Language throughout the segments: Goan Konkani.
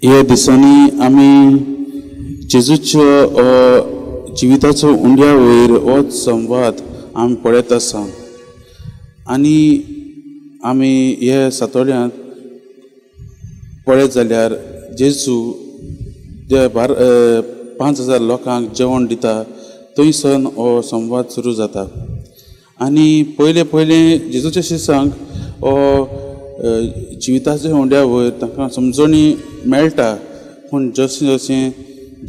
ह्या दिसांनी आमी जेजूच्या जिविताचो उंड्या वयर होच संवाद आमी पळयत आसा आनी आमी हे सातोळ्यांत पळयत जाल्यार जेजू जे 5000 लोकांक जेवण दिता थंयसन हो संवाद सुरू जाता. आनी पयले पयले जेजूच्या शिसांक हो जिविताच्या उंड्या वयर तांकां समजणी मेळटा, पूण जशें जशें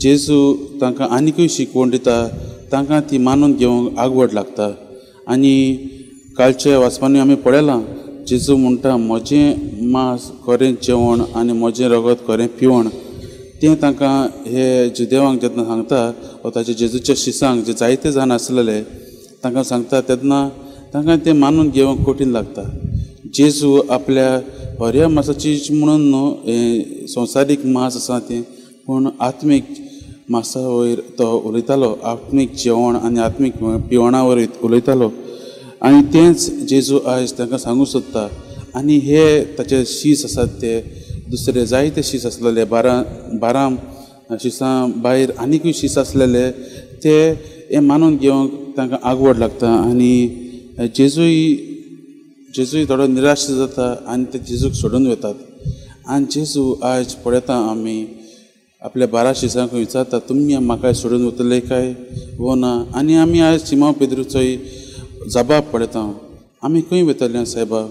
जेजू तांकां आनिकूय शिकवण दिता तांकां ती मानून घेवंक आगवड लागता. आनी कालच्या वाचपांनी आमी पळयलां जेजू म्हणटा म्हजें मांस खरें जेवण आनी म्हजें रगत खरें पिवण. तें तांकां हे जुदेवांक जेन्ना सांगता वा ताचे जेजूच्या शिसांक जे जायते जाण आसलेले तांकां सांगता तेन्ना तांकां तें मानून घेवंक कठीण लागता. जेजू आपल्या हरया मासाची म्हणून न्हू संवसारीक मांस आसा तें, पूण आत्मीक मासा वयर तो उलयतालो, आत्मीक जेवण आनी आत्मीक पिवणा वयर उलयतालो आनी तेंच जेजू आयज तांकां सांगूंक सोदता. आनी हे ताचे शीस आसात ते दुसरे जायते शीस आसलेले 12 शिसां भायर आनिकूय शीस आसलेले ते हे मानून घेवंक तांकां आगवड लागता. आनी जेजूय थोडो निराश जाता आनी ते जेजूक सोडून वतात. आनी जेजू आयज पळयता आमी आपल्या 12 शिसांक विचारता तुमी म्हाका सोडून वतले काय वो ना. आनी आमी आयज सिमांव पेद्रूचोय जबाब पळयता, आमी खंय वतले सायबा,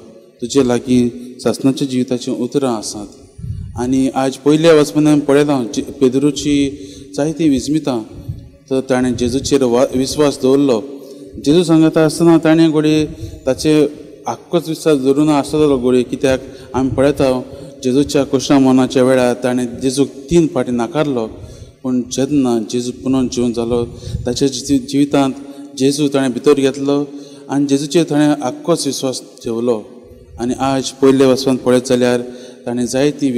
तुजे लागीं सासणाच्या जिविताचीं उतरां आसात. आनी आज पयल्या वचपान आमी पळयता पेद्रूची जायतीं विस्मितां, तर ताणें जेजूचेर विस्वास दवरलो. जेजू सांगता आसतना ताणें घडये ताचे आख्खोच विस्वास धरून आसतलो घडये, कित्याक आमी पळयता जेजूच्या कुशा मनाच्या वेळार ताणें जेजूक 3 फावटी नाकारलो. पूण जेन्ना जेजू पुनोन जिवन जालो ताच्या जिवितांत जेजू ताणें भितर घेतलो आनी जेजूचेर ताणें आख्खोच विस्वास ठेवलो. आनी आज पयले वचपान पळयत जाल्यार ताणें जायती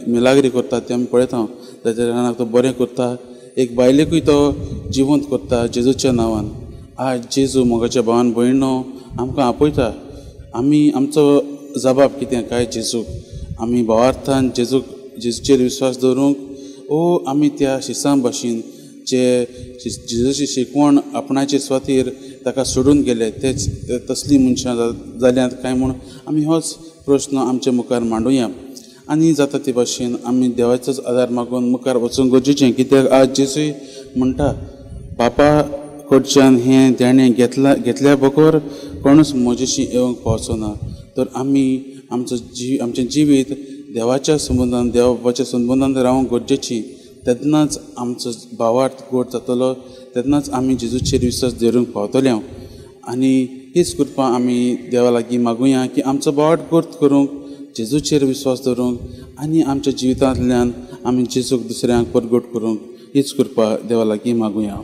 मिलाग्री करता ते आमी पळयता. ताच्या जाणांक तो बरें करता, एक बायलेकूय तो जिवंत करता जेजूच्या नांवान. आज जेजू मोगाच्या भावान भयणो आमकां आपयता. आमी आमचो जबाब कितें काय जेजूक आमी भावार्थान जेजूचेर विस्वास दवरूंक ओ आमी त्या शिसां भाशेन जे जेजूची शिकवण आपणाचे स्वातीर ताका सोडून गेले तेच तसलीं मनशां जाल्यांत काय म्हूण आमी होच प्रश्न आमच्या मुखार मांडुया. आनी जाता ते भाशेन आमी देवाचोच आदार मागून मुखार वचूंक गरजेचें, कित्याक आज जेजूय म्हणटा बापा कडच्यान हें देणें घेतल्या बगर कोणूच म्हजेशी येवंक पावचो ना. तर आमी आमचो आमचें जिवीत देवाच्या संबंदान देवा बापाच्या संबंदान रावंक गरजेची, तेन्नाच आमचो भावार्थ गोड जातलो, तेन्नाच आमी जेजूचेर विस्वास दवरूंक पावतले. आनी हीच कृपा आमी देवा लागीं मागुया की आमचो भावार्थ गोड करूंक, जेजूचेर विस्वास दवरूंक आनी आमच्या जिवितांतल्यान आमी जेजूक दुसऱ्यांक परगट करूंक हीच कृपा देवा लागीं मागुया.